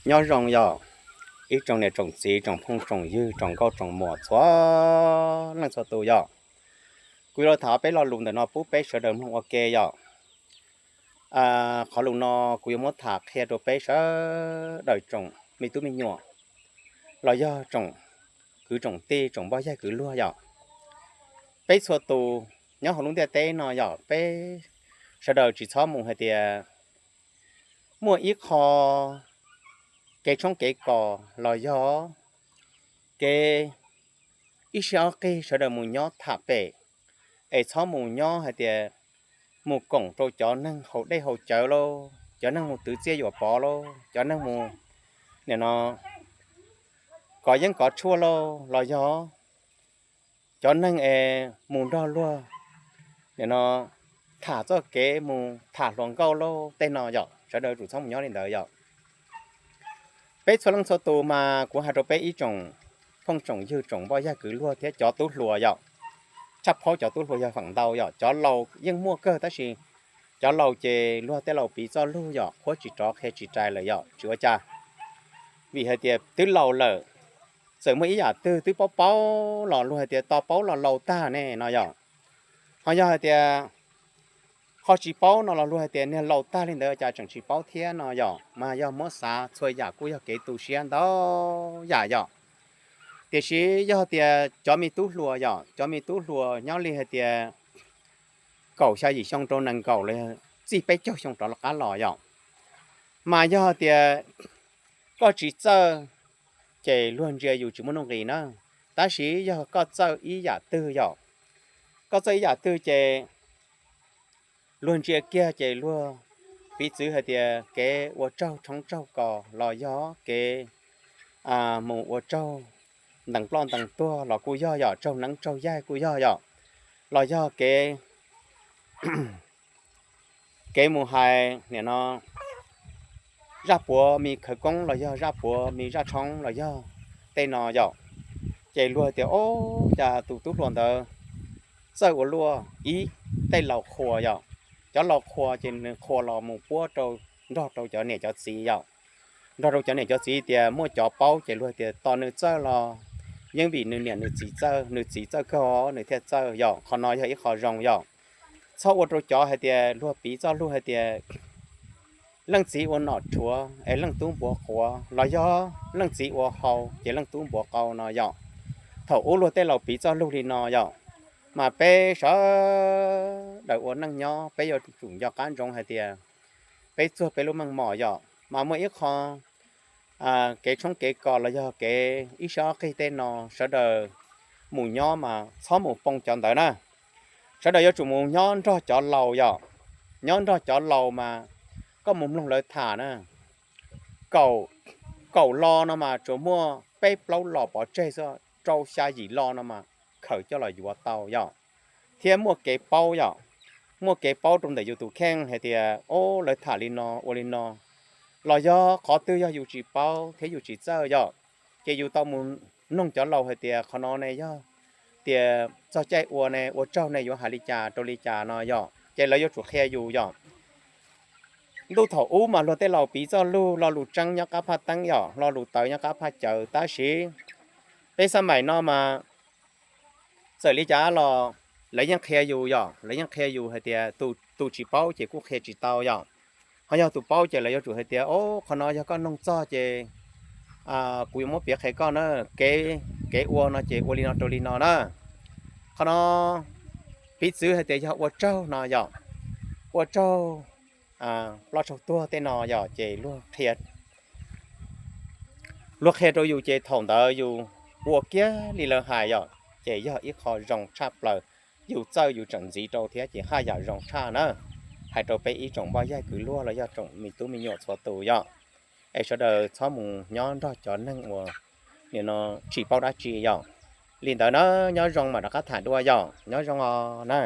Nyob zoo yog ib tsoom niam tsoom txiv, tsoom phooj tsoom ywg, tsoom nkauj tsoom muam txhua leej txhua tus yog. Kuv yuav los tham peb lo lus ntawm no pub peb sawv daws mloog ua ke yog. Qhov lus no kuv yuav muab tham qhia rau peb sawv daws tsoom me tub me nyuam los yog tsoom kwv tsoom tij, tsoom npoj yaig kwv luag yog. Peb txhua tus nyob hauv lub ntiaj teb no yog peb sawv daws tsis txhob mus hais tias muaj ib qho kev tshoob kev kos los yog kev ib sij ob qig sawv daws mus nyob tham pem, es txhob mus nyob hais tias mus koom rau cov neeg haus dej haus cawv lauj, cov neeg mus twv txiaj yuam pov lauj, cov neeg mus nim no kov yeeb kov tshuaj lauj, los yog cov neeg es mus nrog luag nim no tham txoj kev mus tham hluas nkauj lauj tej no yog sawv daws yuav tsum txhob mus nyob li ntawd yog. Peb txhua leej txhua tus mas kuv hais rau peb ib tsoom phooj tsoom ywg, tsoom npoj yaig kwv luag thiab cov tub hluas yog, tshaj phaub cov tub hluas yog feem ntau yog, cov laus yeej muaj kawg tab sis cov laus ces luag tej laus piv txoj lug yog qhuab tsis rov qhia tsis rais lawm yog tsis ua cas. Vim hais tias twb laus lawm, txawm muaj ib yam twg twb paub paub los luag hais tias tos paub los laus tag ne no yog. Ho yog hais tias ho tsis paub no los luag hais tias niag laus tag li ntawd cas tseem tsis paub thiab no yog, mas yog muab xav txhua yam kuj yog kev tu siab ntau yam yog. Tiam sis yog tias cov me tub hluas yog, cov me tub hluas nyob li hais tias kaum xya yim xyoo rau nees nkaum los txij peb caug xyoo rov qab los yog, mas yog tias koj tsis txawj ces luag ntsia yus tsis muaj nuj nqis na. Tab sis yog koj txawj ib yam twg yog, koj txawj ib yam twg ces luag ntsia kiag ces luag piv txwv hais tias kev ua tsaug tshoob tsaug kos los yog kev mus ua tsaug ntees ploj ntees tuag los kuj yog yog, tsaug neeb tsaug yaig kuj yog yog, los yog kev kev mus hais nim no zaj puav me khawv koob los yog zaj puav me zaj tshoob los yog tej no yog, ces luag tias ob, cas tus tub hluas ntawd txawj ua luaj ib, tej laus qhuas yog, cov laus qhuas ces nws qhuas los mus puab rau nrog rau cov niam cov txiv yog, nrog rau cov niam cov txiv tias muaj cov paub ces luag tias tos nws txawj los yeej vim nws niam nws txiv txawj, nws txiv txawj kawg nws thiaj txawj yog, qhov no yog ib qho zoo yog. Txhob ua rau cov hais tias luag piv txoj lug hais tias leej txiv ua nom rhuav es leej tub npuav quav los yog leej txiv ua hau ces leej tub npuav qau no yog. Thaum ub luag tej laus piv txoj lug li no yog, mas peb sawv daws ua neej nyob peb yuav tsum nco qab ntsoov hais tias peb txuag peb lub meej mom yog, mas muaj ib qho kev tshoob kev kos los yog kev ib sab qig tej no sawv daws mus nyob mas txhob mus poob cov ntawd na. Sawv daws yuav tsum mus nyob nrog cov laus yog, nyob nrog cov laus mas koj mus mloog lawv tham na, kaum, kaum lo no mas tsuas muaj peb plaub lo pov tseg xwb, rau xya yim lo no mas khaws coj los yuav tau yog, thiab muaj kev paub yog, muaj kev paub rau ntawm yus tus kheej hais tias ob, lawv tham li no ua li no, los yog qhov twg yog yus tsis paub thiab yus tsis txawj yog, ces yus tau mus noog cov laus hais tias qhov no ne yog tias txog caij ua ne ua tsaug ne yuav hais li cas rau li cas no yog, ces lawv yuav tsum qhia yus yog. Ntuj thaum ub mas luag tej laus piv txoj lug, lo lus tseeb nyob qab phaj teeb yog, lo lus tawv nyob qab phaj cawv, tab sis peb xab maim no mas txawm li cas los lawv yeej qhia yus yog, lawv yeej qhia yus hais tias tus tsis paub ces kuj qhia tsis tau yog, ho yog tus paub ces lawv yuav tsum hais tias ob, qhov no yog koj noog txog ces kuv yuav muab piav qhia koj na, kev, kev ua no ces ua li no rau li no na. Qhov no piv txwv hais tias yog ua tsaug no yog, ua tsaug ploj tsaug tuag tej no yog ces luag qhia, luag qhia rau yus ces thaum ntawd yus ua kiag li lawv hais yog, ces yog ib qho zoo tshaj plaws, yus txawj yus tseem ntxiv rau thiab ces haj yam zoo tshaj na. Hais rau peb ib tsoom npoj yaig kwv luag los yog tsoom me tub me nyuam txhua tus yog, es sawv daws txhob mus nyob nrog cov neeg uas nim no tsis paub dab tsi yog. Li ntawd na, nyob zoo mam rov qab tham dua yog, nyob zoo os na.